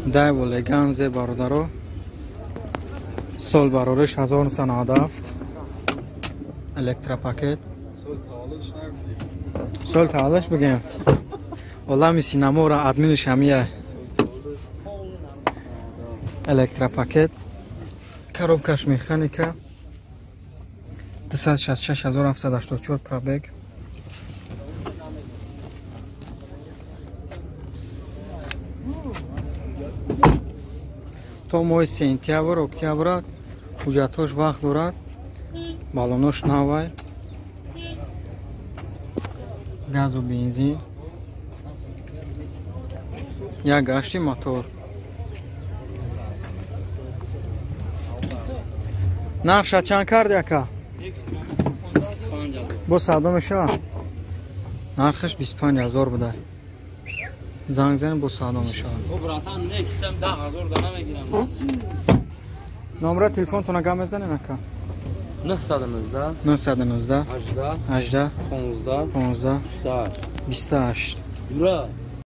Дайво Леганзе бародаро. Сол барориш 1997. Электропакет. Сол таваллудш бигем. Олами синамора админиш ҳамия. Электропакет. Коробкаш механика. 266784 пробег. То моҳи сентябр, октябр ҳуҷҷатҳош вақт дорад. Балонош навай. Газу бензин. Як гашти мотор. Нархша чанд карди ака? Бо савдо мешавад? Нархаш 25 000 буда. Занг занем, бо савдо мешавад. Номера телефонтона гап мезанем, ака? 919. 919. 18. 18. 15. 15. 28. 28. Юра.